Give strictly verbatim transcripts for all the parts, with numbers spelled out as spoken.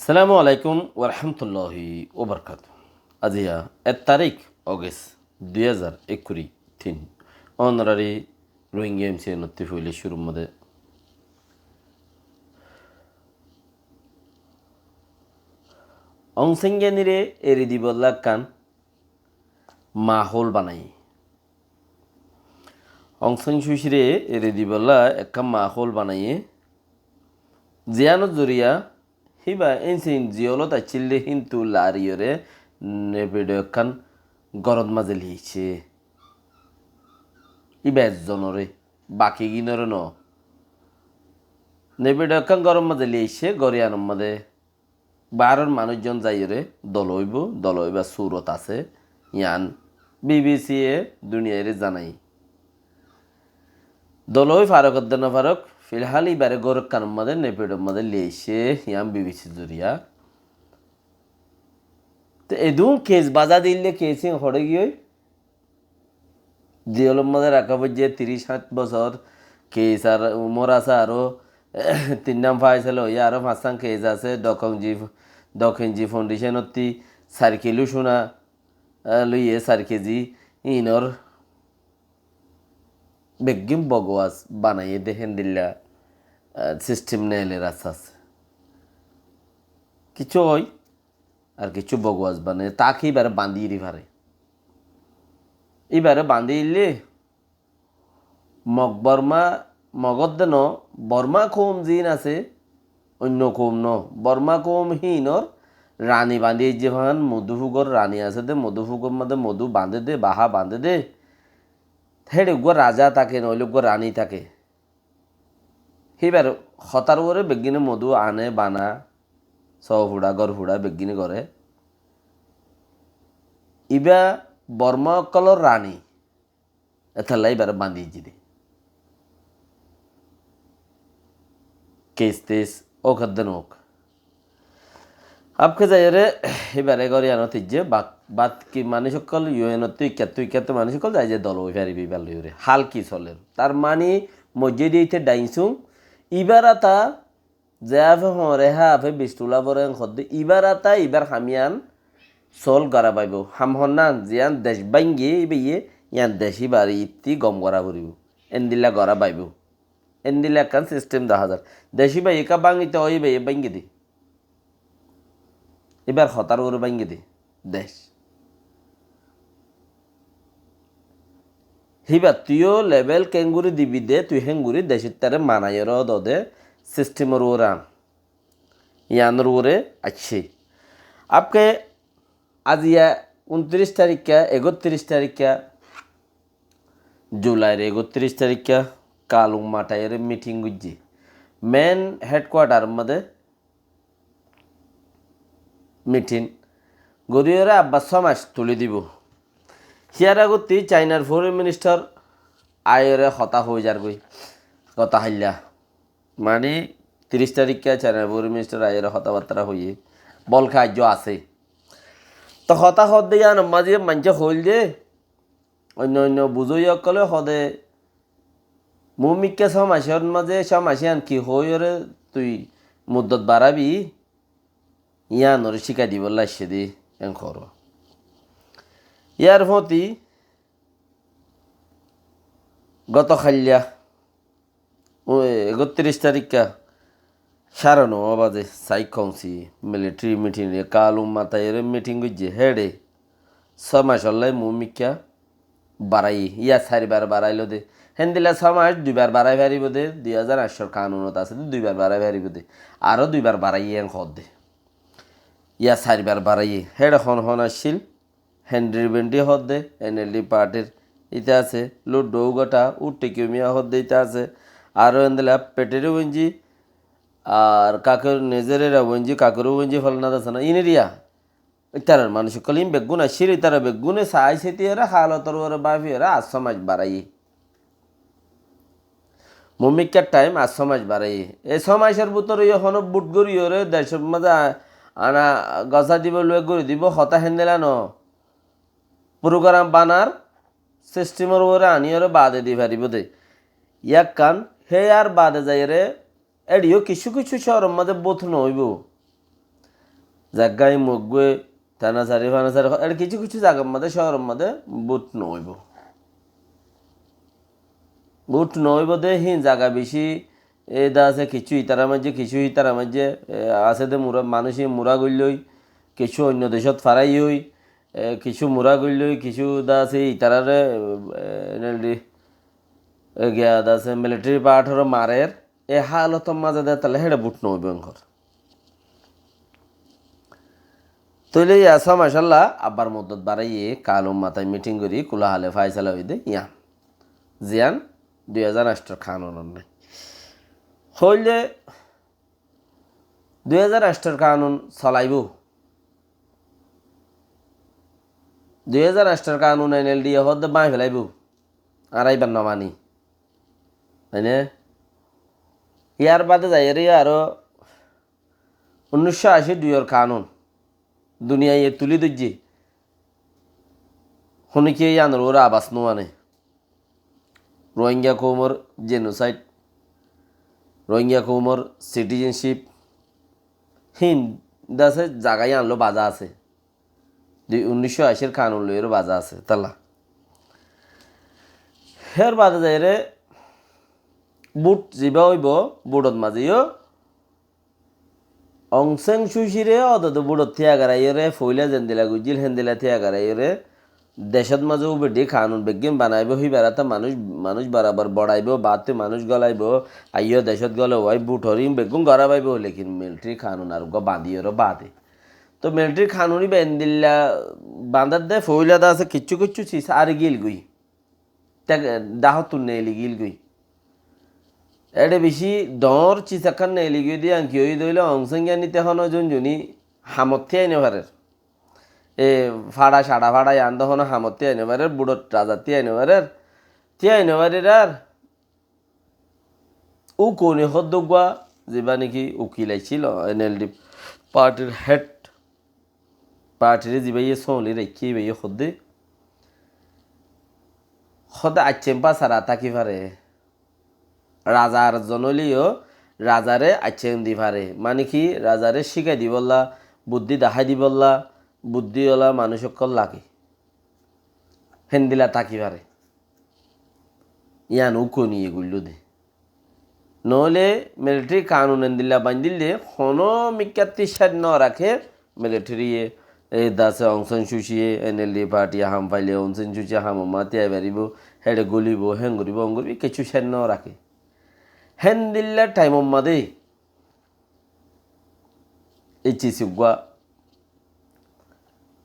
Assalamu alaikum warahmatulláhi wabarakátuhu. Aziya ek tarík Ogest dui házar ekkuri tin. Ónorari Rohingya M C N ottú foila cúrur modé Aung San Suu Kyi re eri dibolla ekkán mahól banaiye. Aung San Suu Kyi re eri dibolla ekkán mahól banaiye. Ziyánor zoriya híba ensin ziyólot accíl de híntu lariyóre Naypyidaw ekkán górot mazé liyaiccé. Íba ezzonóre, bakigínoré noó. Naypyidaw ekkán górot mazé liyaiccé, gór yíanor mazé baáror manúic zon zaiyóre dolo óibo, dolo óibar surot asé, yían B B C ye duniyaire zanaiye. Dolo ói farok edde nofarok, filhál íbare gór ekkánor mazé, Naypyidaw mazé liyaiccé, yían B B C zoriya. Te edún kes bazá dile kes hín hoçé giyói, ziyólor mazé raká foijjé, tiríc háñt bosór kes ar umor asé, aró tinnán faisala óiye, aró fañssán kes asé, Dokhenji, Dokhenji Foundation ottí sair kilo cúna, eh, loiye sair kezi, inor beggín bogwas banaiye de héndilla, eh, sistem neele rasta asé. Kissú ói, ar kissú bogwas banaiye, táke íbare bañdí eri fare. Íbare bañdí eri Mog Borma, Mog odde noó, Borma koum ziín asé, oinno koum noó, Borma koum hínor rani bañdí aijjé fán, modú fugor rani asé de, modú fugor mazé modú bañdé de, bahá bañdé de. Héçe uggúa raza táke, noóile uggúa rani táke. Híbar hotár uore beggíne modú ane, bana, só fura, gór fura beggíne goré. Íba Borma ókkolór rani. Etolla íbare bañdí aijjé de. Kes tes óuk edde noóuk. Abke zaiyóre íbare gór yíanot aijjé, bak-, baki manúic ókkol U N ottú ikkattú ikkattú manúic ókkol zai zai dolo ói faribó íbar loiyóre. Hál ki soler? Tar mani moijjé de íte dhainsung, íbar ata ze afe hoóñre há afe bistula bore en hoódde, íbar ata íbar ham yían sol gora baibó. Ham honnán, ziyán dec báinge íbaye, yían dec íbar ittí gom gora foribó. Endilla gora baibó. Endilla ekkán sistem dahá zar. Dec íbaye ká báñgito ói íbaye báinge de. Íbar hotár uore báinge de. Dec. Híbattú yó lebel keéngorí dibi de, tui héngorí decíttare manaiyóre ódode sistemor uore an. Yíanor uore aiccé. Abke aziya untiríc taríkka, ekottiríc taríkka, Julair ekottiríc taríkka, Kalum Mataiyóre miting goijjé. Main headquarter modé miting goríyoré abbar só mac tulí dibou. Híyar agottí Chainar foreign minister aiyóre hotá hoói zargói, gotó háilla. Mani tiríc taríkka Chainar foreign minister aiyóre hotábattára hoiyé, bolke aijjó asé. Toh hotá hoódde yíanor mazé maincé hoóilde, oinno oinno buzóiya ókkolé hoóde, muúmikká só macór mazé só mac yían ki hoóiyoré tui muddot barábi, yíanoré cíkai dibólla aiccé dé en hoór. Yárfúañti gotó háilla, ekottiríc taríkka, sáre noó bazé Sai Kongsi militeri miting, Kalum Mataiyóre miting goijjé, héçe só macollái muúmikká baráiye, yá sairbar baráilodé. Héndilla só mac duibar barái faribóde, dui házar añccór kanunot asé dé duibar barái faribóde. Aró duibar baráiye en hoódde. Yá sairbar baráiye. Héçe hon hon accíl? Henry Bendy hoódde, N L D partyr íte asé, Ludo Ugata, Utte Kiyomiya hoódde íte asé, aró endilla Peteri Wenji, ar Kakeru Nezerera Wenji, Kakeru Wenji folana dasana, iniriya. Ítarar manúic ókkol ín beggún accíl, ítara beggúne saái sétiyóre, halotor uore báfiyóre, ar só mac baráiye. Muúmikkár thaim ar só mac baráiye. E só macor bútore yó honó bút goríyoré decór mazé a-, ana gosá dibou, luwa gorí dibou, hotá héndilla noó. Purugaram banar sistemor uore aníyoré baade di faribóde. Yákkan, hé ar baade zaiyóre, éçe yó kiccú kiccú cóoror mazé bút noóibou. Zaga hín moggúe, tanasari fanasari, ar kissú kissú zagar modé, cóoror modé bút noóibo. Bút noóibo de hín zaga bicí, e, de asé kissú itarar maijjé, kissú itarar maijjé, e, asé de mura-, manúic hín mura goillói, kissú oinno decót faráiyoi, e, kissú mura goillói, kissú de asé itarare, e, NLD, e, giya de asé military part ore marer, e hálotor mazé de táile héçe bút noóibo enkor. Tóile yá só mac Allah, abbar muddot baráiye, kanun matái meeting gorí, kúla hále faisala óiye de, yían. Ziyán dui házar añctor kanun ot nái. Hoilde dui házar añctor kanun solaibó. Dui házar añctor kanun NLD ye hoódde báñgi felaibó. Añára íbar no maní. Taine? Yar bade zaiyóre aró unnícco ací duiyor kanun duniyaiye tulí dóijje. Honíkiye yíanor uore abas no ané. Rohingya koumor genocide, Rohingya koumor citizenship, hín de asé zaga yían loi baza asé. Dui, unnícco acír kanun loiyóre baza asé, tálla. Hér bade zaiyóre bút zibá óibo, bútot mazé yó Aung San Suu Kyi re ódode bútot tíya garaiyóre, foóila zendila goijjíl héndila tíya garaiyóre, decót mazé ubedi kanun beggín banaibó, híbar áte manúic, manúic barabar boçaibó, baattú manúic golaibó, aiyó decót gole uwai bút horín beggún gorá faibó, lekin militari kanun ar uggúa bañdíyoré baade. Tóu militari kanun íba endila bañdar de, foóila de asé kissú kissú sis ari gíl goi. Te dahóttun neeli gíl goi. Éçe bicí dhoóñr sis ekkán neeli goi de yían ki óiye de óile Aung San Suu Kyi yían íte honó zon zoni hamot tíyai no farer. E faça, saça faça yían de honó hamot tíyai no farer, bútot razat tíyai no farer. Tíyai no farer ar Ukoni hoddé uggúa, zibá niki ukil aiccíl, NLD partyr head, partyre zibáye sóñli raikké, íbaye hoddé, hoddé aiccén fásara táki fare. Razar zon óileyo razare aiccén di fare. Mani ki, razare cíkai dibolla, buddí dahái dibolla, buddí ola manúic ókkol lage. Héndilla táki fare. Yían ukoni ye goilló de. Noóile militari kanun endilla baindíl de, honó mikkátti cér no raké militariye, e dase Aung San Suu Kyi ye, NLD party ham faile Aung San Suu Kyi ham mati ai faribó, héçe golibo, hén goribo, on goribo, kessú cér no raké. Héndilla thaimor mazé Ei sis uggúa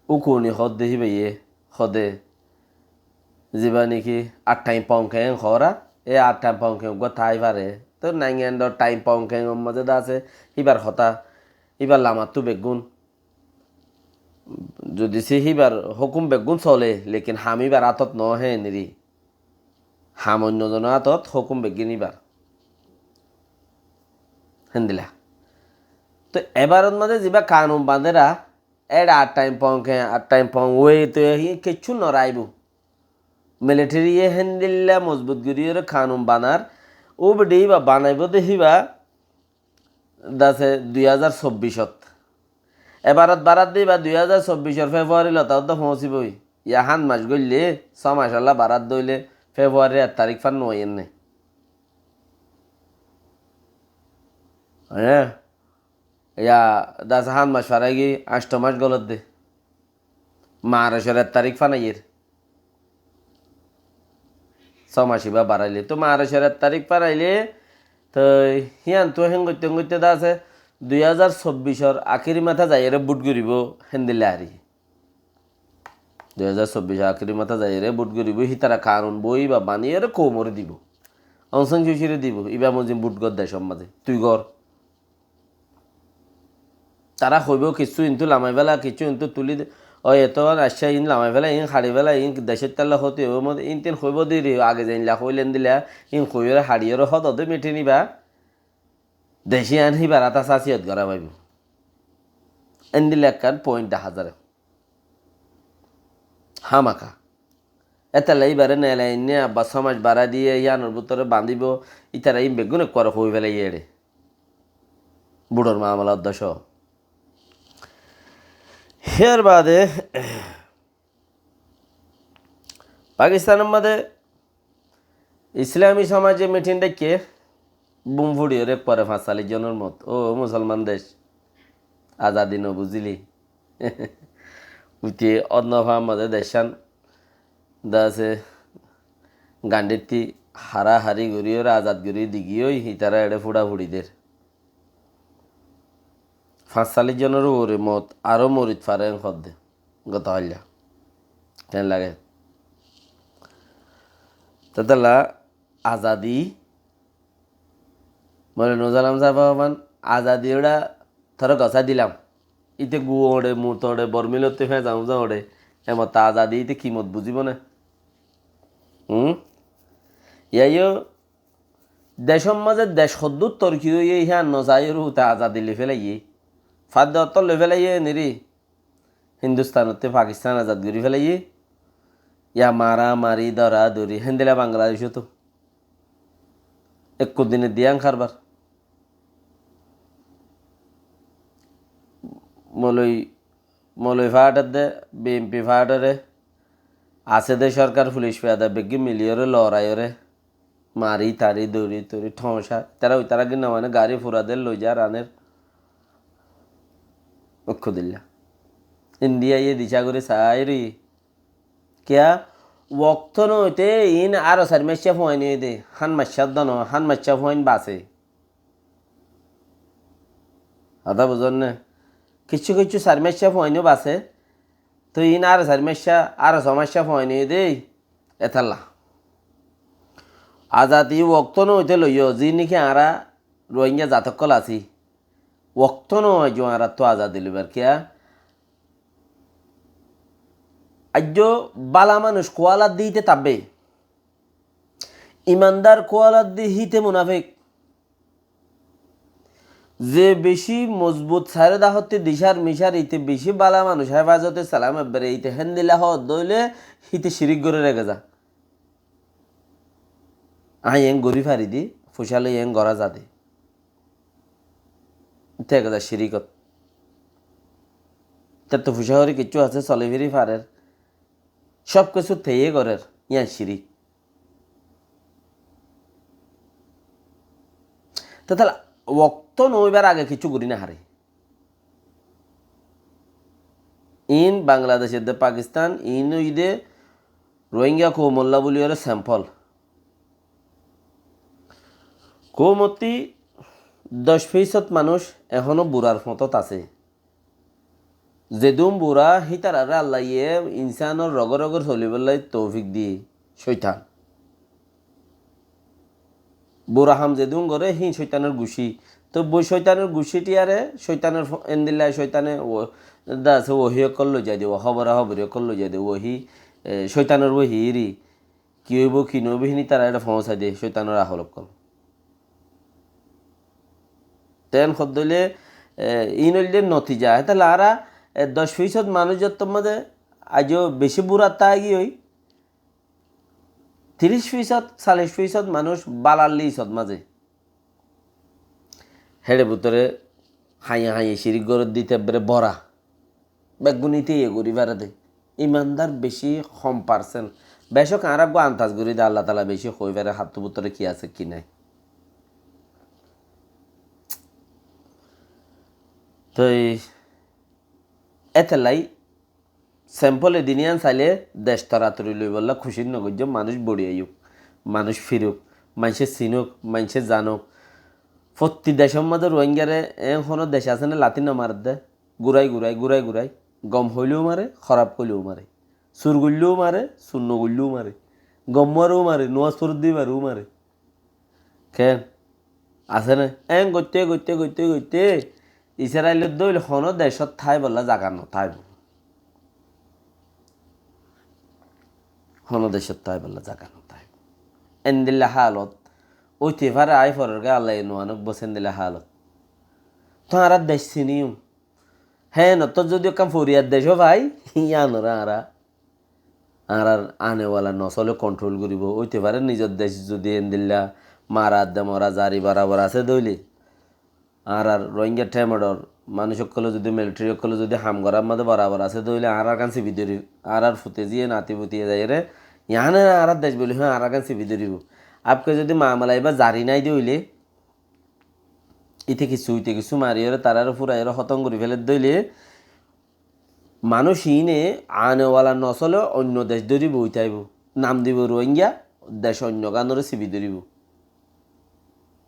ukoni hoódde híbaye hoóde, zibá niki attaim pongkeng hoóra, e attaim pongkeng uggúa tái fare. Tóu naingandor thaim pongkengor mazé de asé híbar hotá, híbar lamattú beggún. Zodi sé híbar hókum beggún sole, lekin ham híbar átot noó héniri. Ham oinno zonor átot, hókum beggín íbar. Héndilla. Tóu ebarot mazé zibá kanun bañdéra, éçe attaim pongkeng, attaim pongwé, tóu híin kessú no raibó. Militariye héndilla mozbut goríyoré kanun banar, ubedi íba banaibó de híba, dase dui házar sobbicot. Ebarot barat de íba dui házar sobbicor February lota uddá foóñsiboi. Yá hát mac goille, só mac ola barat de óile February ek tarík fán no aiyér né. Hé? Yá dase hát mac farai giyé, añcto mac golodde. Marcor ek tarík fán aiyér. Só mac íba baraile. Tóu Marcor ek tarík fán aile, tóu híantu hén goitte hén goitte de asé, dui házar sobbicor akéri matá zaiyóre bút goribó, héndilla ari. Dui házar sobbicor akéri matá zaiyóre bút goribó, hítara kanun boi íba baniyóre koumoré dibó. Aung San Suu Kyire dibó, íba mozin bút gor decor mazé. Tui gor. Tará hoibó kessú intu lamai féla, kessú intu tuli de, ói eto aiccá in lamai féla, in haçi féla, in decót tálla hóti óibo, mot in tin hoibó de ri, age zeilla hoilen dilla, in hoiyóre haçiyóre hódo de mitin íba. Dec yían híbar áta sásiyot gorá faibó. Endilla ekkán point dahá zar. Hámaka. Étella íbaré neelai ainné, abbar só mac barái diyé, yíanor bútore bañdíbo, ítara ín beggún ekkuare hoi félaiyé éçe. Bútor mamala uddá có. Híyar baade Pakistanor mazé Islami somaje mitin dháikke, bum fuçiyóre ek fore fañscallic zonor mot. Ó musolman dec, azadi no buzíli. Uite ót no fam mazé decán dase gandhitti harahari goríyore azad gorí digiyói, ítara eçe fuçafuçi der. Fañscallic zonor uore mot, aró morit fare en hoódde. Goto hailla. Keén lage? Tetalla azadi, mole Nur Salam sáb hoóban, azadi óra tore gosái dilam. Íte gu oñçe, mut oñçe, bormílotte feñsa uñsa oñçe, e mot azadi íte ki mot buzíbo né? Hum? Yaiyo decor mazé dec hoddúr torki óiye, híyan no saiyóre uite azadi loi félaiyé. Fadde ottót loi félaiyé niri. Hindustanotte Pakistan azad gorí félaiyé. Ya maramari, doradori, héndilla Bangladecót ó. Ekku dine diyan karbar. Moloi, moloi faáthar de, B N P faáthare, asé de sorkar, fulic fiyada beggín miliyóre, loraiyóre, mari tari, dori tori, thoñca, tará ítara gín no mane, gari fura der, loi zar, aner. Okko dilla. Indiaye dica gorí saáiri. Kiyá? Wokto noóite iín aró sair maicca fuain óiye de, hán maicca dóno, hán maicca fuain base. Hotá buzón né? Kiccú kiccú sair maicca fuain ó base. Toi iín aró sair maicca, aró só maicca fuain óiye de, etalla. Azadi wokto noóite loiyó, ziín niki añára Rohingya zat ókkol así. Wokto noóiyo añárattú azadi loibar kiyá? Aijjó bála manúic kuáladdi híte tabbe. Imandar kuáladdi híte munafik. Ze bicí mozbut sairó dahotti dicár micár íte bicí bála manúic héfazote salam ebbere íte héndilla hoódde óile híte cirík gorí rege za. Aññí eén gorí fari de, fucá loi eén gorá za de. Íte ege za ciríkot. Ítattú fucá horí kiccú asé, soli firi farer. Cób kessú teiye gorer, yían cirík. Tetalla wokto noóibar age kiccú gorí no fare. Iín Bangladec edde Pakistan, iín óiye de Rohingya koumolla buliyóre sempol. Koumottí doc fisót manúic ehóno burar foñtot asé. Zedún bura, hítararé Allaye insánor rogé rogé solibálla toufik diye, cóitan. Bura ham zedún goré, híin cóitanor gucí. Toi boi cóitanor gucítiyaré, cóitanor fo-, endilla cóitane wo-, da asé wohí ókkol loi zai de, wo hóbora hóbori ókkol loi zai de, wohí, e, cóitanor wohí eri. Ki óibo, ki noóibo, híni tará eçé foóñsai de, cóitanor ahol ókkol. Te en hoddé óile, e, iín óilde notija. Hétalla añára, e, doc fisót manúic zottór mazé aijjó bicí bura táigiyoi, tiríc fisót, callic fisót manúic bálar lisót mazé. Héçe bútore hañiye hañiye cirík gorédde íte ebbere bóra. Beggúne íte iye gorí fare de. Imandar bicí hom parsent. Becók añára eggúa andaz gorí de, Allah taala bicí hoi fare, hattú bútore ki asé, ki nái. Toi étellai sempol edin yían sailé dec toratori loibolla kucíc no goijjó, manúic bori aiyók, manúic firuk, maincé sinók, maincé zanók. Fottí decór mazé Ruáinggare eén honó dec asé né latí no maredde? Gúrai gúrai, gúrai gúrai. Gom hoilé ó mare, hóraf hoilé ó mare. Sur goillé ó mare, sur no goillé ó mare. Gom muáre ó mare, nuáñs foredde íbare ó mare. Keén? Asé né? Eén goitté, goitté, goitté, goitté, Israilor dóil honó decót táibolla zaga no táibo. Honó decót táibolla zaga no táibo. Endilla hálot óite fare, aái fororgói Allaye no anók bos endilla hálot. Toóu añára dec siníyum. Héen ottó zodi ekkán foriyar dec ó fai, yíanoré añára, añárar anewala nosóle kontról goríbo. Óite fare nizor dec zodi endilla mara adde mora zari borabor asé dóile, añárar Rohingya thémedor manúic ókkole zodi, militari ókkole zodi ham gorár mazé borabor asé dé óile añárar gán sibi dóribo. Añárar fute zíye, nati futiye zaiyóre, yiáne añárar dec buli hoó añárar gán sibi dóribo. Abke zodi mamela ibá zari nái dé óile, íte kissú uite kissú mariyóre, taráre furaiyóre hótom gorí féle dé óile, manúic iíne anewala nosole oinno dec dóri boói táibo. Nam dibo Rohingya, dec oinno gánoré sibi dóribo.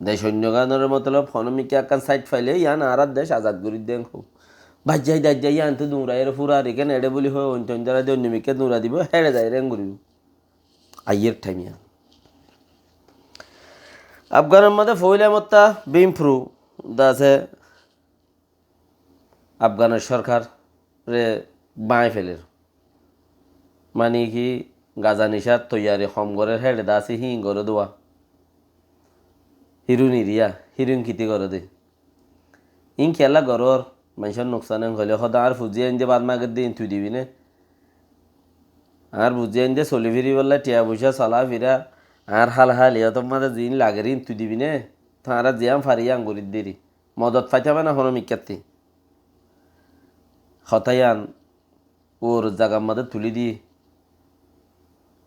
Dec oinno gánoré motolob, honomikká ekkán sáid faile, yián añárar dec azad gorí dé enkó. Baijjai daijjai yiántu duñraiyóre fura rikén eçé buli hoó, ointo ointo dóra dé oinnomikká duñra dibo, héçe zaiyóre en goríbo. Aiyér thaim yián. Afganor mazé foóila motta bímpru dase Afganor sorkaré báñgi féler. Mani ki, gaza nicá toiyari hom gorér héçe dase híin goré dé wá. Híru niriya, híru kiti goré dé. Ín kiyólla gorór, maincór nuksan en hoilé, hóde añár fuzi aindé bát mager dé, ín tui dibi né? Añár fuzi aindé soli firibolla, thiañ foicá, sola fira, añár hál haliyotor mazé ziín lager, ín tui dibi né? Tuáñra ziyán fari yían gorí deri. Modot faitáma né honomikkátti? Hotá yían uor zagar mazé tulí di,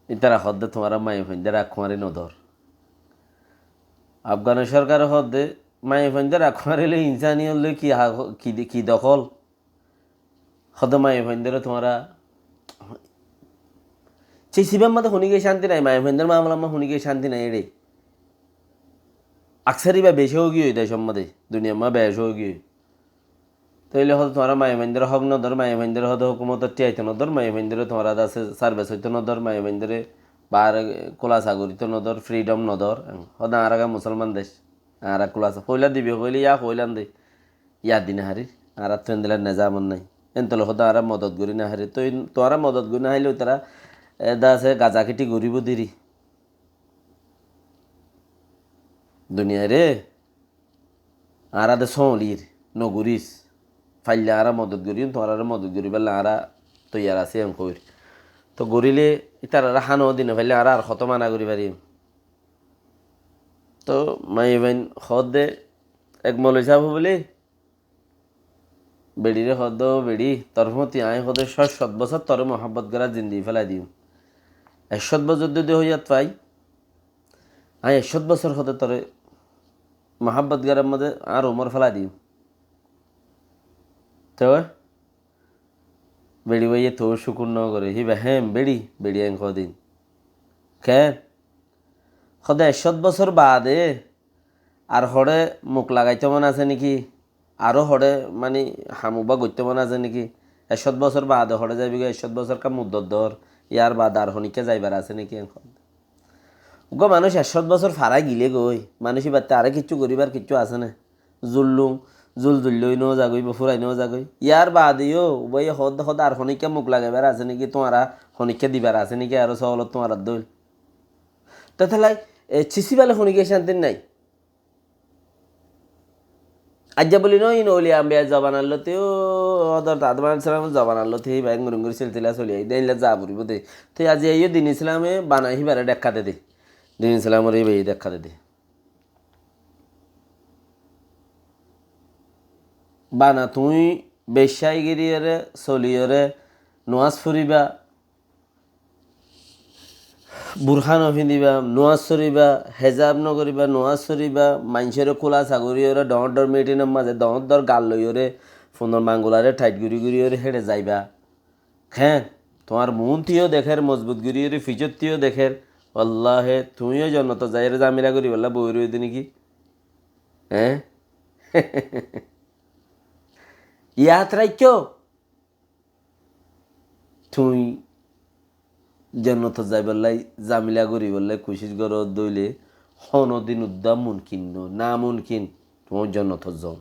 ítara hoódde tuáñra maiyafuaindóre rakkuáñri nodór. Afgan sorkare hoódde maiyafuaindóre rakkuáñri loi insáni óile ki ha-, ki di-, ki dokól? Hoódde maiyafuaindóre tuáñra cisibar mazé honíkka cánti nái, maiyafuaindór mamelar mazé honíkka cánti nái éçe. Aksar ibá beci óigiyoi decor mazé, duniyar mazé beci óigiyoi. Tóile hoódde tuáñra maiyafuaindóre hók nodór, maiyafuaindóre hoódde hókumotor thiañ aitó nodór, maiyafuaindóre tuáñra dase sarbes óito nodór, maiyafuaindóre baáre kúlasa goríto nodór, fridhom nodór. Hoódde añára gán musolman dec, añára kúlasa. Hoóila dibi hoóile yá hoóilan de, yá di nofarir. Añárattú endilla nezam nái. Entole hoódde añára modot gorí nofarir. Tói tuáñra modot gorí nofaille óitara, e, dase gaza keti goríbo deri. Duniyaire, añára de sóolir, nogoris. Faille añára modot goríyum, tuáñrare modot goríballa añára toiyar así, en hoóir. Toh goríle ítarare hána di nofaille añára ar hotó mana gorí fariyum? Toh maiyafuain hoódde ek moloi sáb buli, beçire hoódde, "Ó beçi, tor fúañti aññí hoódde cót cót bosór toré muhábbot gorár zindigi félai diyum. Ek cót bosór zodi hoiyat fai, aññí ek cót bosór hoódde toré muhábbot gorár mazé añár umor félai diyum." Te beçi báiye toóu cúkur nógoré, híba héen beçi, beçi en hoódde. Keén? Hoódde ek cót bosór baade ar hoçé muk lagaitó mone asé néki? Aró hoçé, mani, ham uggúa goittó mone asé néki? Ek cót bosór baade hoçé zaibói goi, ek cót bosór ká muddot dór, yar baade ar honikká zaibar asé néki? En hoódde. Uggúa manúic ek cót bosór farai gilé goi, manúic íbattú aró kiccú goríbar kiccú asé né? Zullum, zul zullói no zagói, ba furai no zagói. Yar baade yó, ubaye hoódde hoódde ar honikká muk lagaibar asé néki? Tuáñra honikká dibar asé néki? Aró sóolot tuáñrar dóil. Tetellai, e, cisibale honikká cánti nái. Aijja buli no, in ouliya ambiya zobanar lóti, ó, Hozorot Adom aláihis salam zobanar lóti, híba engur engur silsila soli aiyé de, éilla za foribó de. Toi aijja yó din Islame bana híbare dhekka de de. Din Islamore híba dhekka de de. Bana tuñí beccá giriyóre, soliyóre, nomás foriba, burka no findiba, nomás foriba, hezab no goriba, nomás foriba, maincóre kúlasa goríyore, dhoóñr dhoóñr mitinor mazé dhoóñr dhoóñr gal loiyóre, funor mangulare thait gorí goríyore héçe zaiba. Keén? Tuáñr muúntu yó dekér, mozbut goríyore fiçóttu yó dekér. Wallahi, tuñí yó jonnotot zaiyóre zamela goríbolla boói roiyó de néki? Eé? Yad raikkó, tuñí jonnotot zaibolla zamela goríbolla kucíc goró de óile, honodin uddúa mumkin no, namunkin tuñí jonnotot zoón.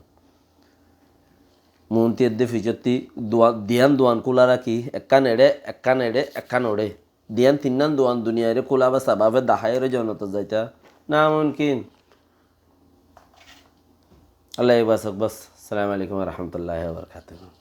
Muúntu edde fiçóttu duwa-, diyan duwan kúla rakí, ekkán eçé, ekkán eçé, ekkán oçé. Diyan tinnán duwan duniyaire kúla ba sababe daháiyore jonnotot zaita namunkin. Allah ibasok bas. Assalamu alaikum wa rahmatullahi wa barakatuhu.